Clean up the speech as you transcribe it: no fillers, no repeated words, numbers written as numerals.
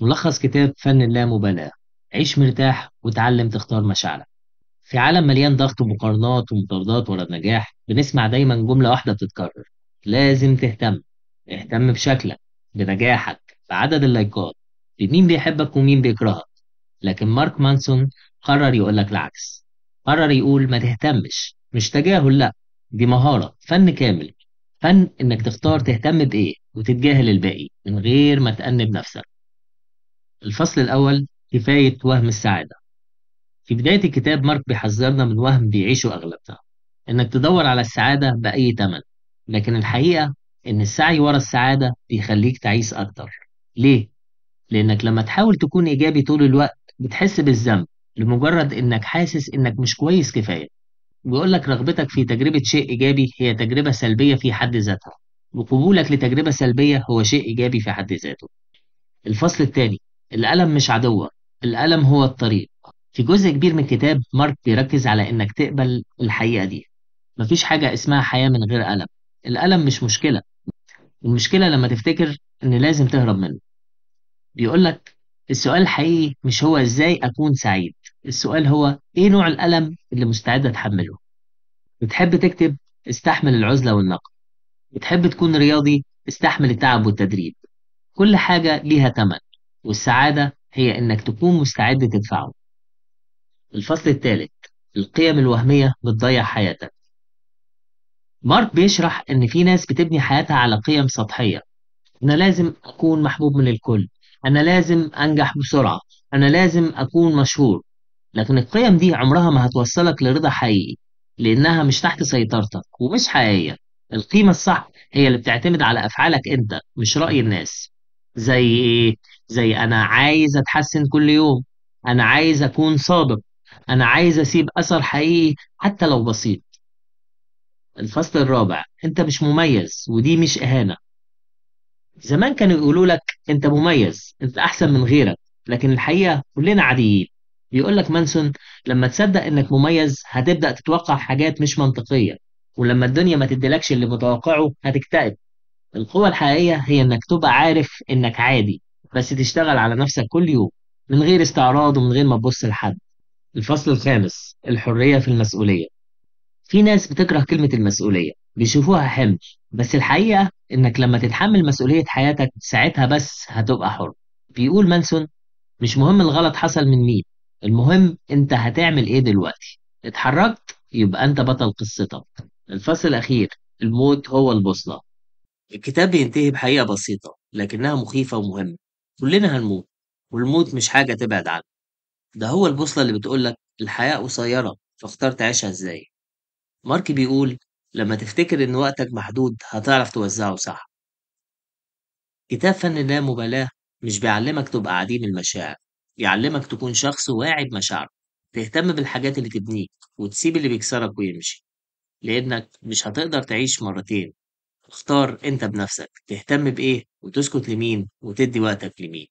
ملخص كتاب فن اللامبالاة: عيش مرتاح وتعلم تختار مشاعرك. في عالم مليان ضغط ومقارنات ومطاردات ورا النجاح، بنسمع دايما جملة واحدة بتتكرر: لازم تهتم. اهتم بشكلك، بنجاحك، بعدد اللايكات، بمين بيحبك ومين بيكرهك. لكن مارك مانسون قرر يقولك العكس، قرر يقول ما تهتمش. مش تجاهل، لا، دي مهارة، فن كامل، فن انك تختار تهتم بايه وتتجاهل الباقي من غير ما تأنب نفسك. الفصل الأول: كفاية وهم السعادة. في بداية الكتاب مارك بيحذرنا من وهم بيعيشه أغلبنا، إنك تدور على السعادة بأي تمن. لكن الحقيقة إن السعي ورا السعادة بيخليك تعيس أكتر. ليه؟ لأنك لما تحاول تكون إيجابي طول الوقت بتحس بالذنب لمجرد إنك حاسس إنك مش كويس كفاية. بيقولك رغبتك في تجربة شيء إيجابي هي تجربة سلبية في حد ذاتها، وقبولك لتجربة سلبية هو شيء إيجابي في حد ذاته. الفصل الثاني: الألم مش عدوك، الألم هو الطريق. في جزء كبير من الكتاب مارك بيركز على إنك تقبل الحقيقة دي. مفيش حاجة اسمها حياة من غير ألم. الألم مش مشكلة، المشكلة لما تفتكر إن لازم تهرب منه. بيقولك السؤال الحقيقي مش هو إزاي أكون سعيد، السؤال هو إيه نوع الألم اللي مستعد أتحمله. بتحب تكتب؟ استحمل العزلة والنقد. بتحب تكون رياضي؟ استحمل التعب والتدريب. كل حاجة ليها تمن، والسعادة هي إنك تكون مستعد تدفعه. الفصل الثالث: القيم الوهمية بتضيع حياتك. مارك بيشرح إن في ناس بتبني حياتها على قيم سطحية. أنا لازم أكون محبوب من الكل، أنا لازم أنجح بسرعة، أنا لازم أكون مشهور. لكن القيم دي عمرها ما هتوصلك لرضا حقيقي، لأنها مش تحت سيطرتك ومش حقيقية. القيمة الصح هي اللي بتعتمد على أفعالك أنت، مش رأي الناس. زي إيه؟ زي أنا عايز أتحسن كل يوم، أنا عايز أكون صادق، أنا عايز أسيب أثر حقيقي حتى لو بسيط. الفصل الرابع: أنت مش مميز، ودي مش إهانة. زمان كانوا يقولوا لك أنت مميز، أنت أحسن من غيرك، لكن الحقيقة كلنا عاديين. بيقول لك مانسون لما تصدق إنك مميز هتبدأ تتوقع حاجات مش منطقية، ولما الدنيا ما تديلكش اللي متوقعه هتكتئب. القوة الحقيقية هي إنك تبقى عارف إنك عادي، بس تشتغل على نفسك كل يوم من غير استعراض ومن غير ما تبص لحد. الفصل الخامس: الحرية في المسؤولية. في ناس بتكره كلمة المسؤولية، بيشوفوها حمل، بس الحقيقة إنك لما تتحمل مسؤولية حياتك ساعتها بس هتبقى حر. بيقول مانسون مش مهم الغلط حصل من مين، المهم أنت هتعمل إيه دلوقتي. اتحركت يبقى أنت بطل قصتك. الفصل الأخير: الموت هو البوصلة. الكتاب بينتهي بحقيقة بسيطة لكنها مخيفة ومهمة: كلنا هنموت، والموت مش حاجة تبعد عنها، ده هو البوصلة اللي بتقولك الحياة قصيرة فاختار تعيشها ازاي. مارك بيقول لما تفتكر إن وقتك محدود هتعرف توزعه صح. كتاب فن اللامبالاة مش بيعلمك تبقى عديم المشاعر، يعلمك تكون شخص واعي بمشاعره، تهتم بالحاجات اللي تبنيك وتسيب اللي بيكسرك ويمشي، لأنك مش هتقدر تعيش مرتين. اختار أنت بنفسك تهتم بإيه وتسكت لمين وتدي وقتك لمين.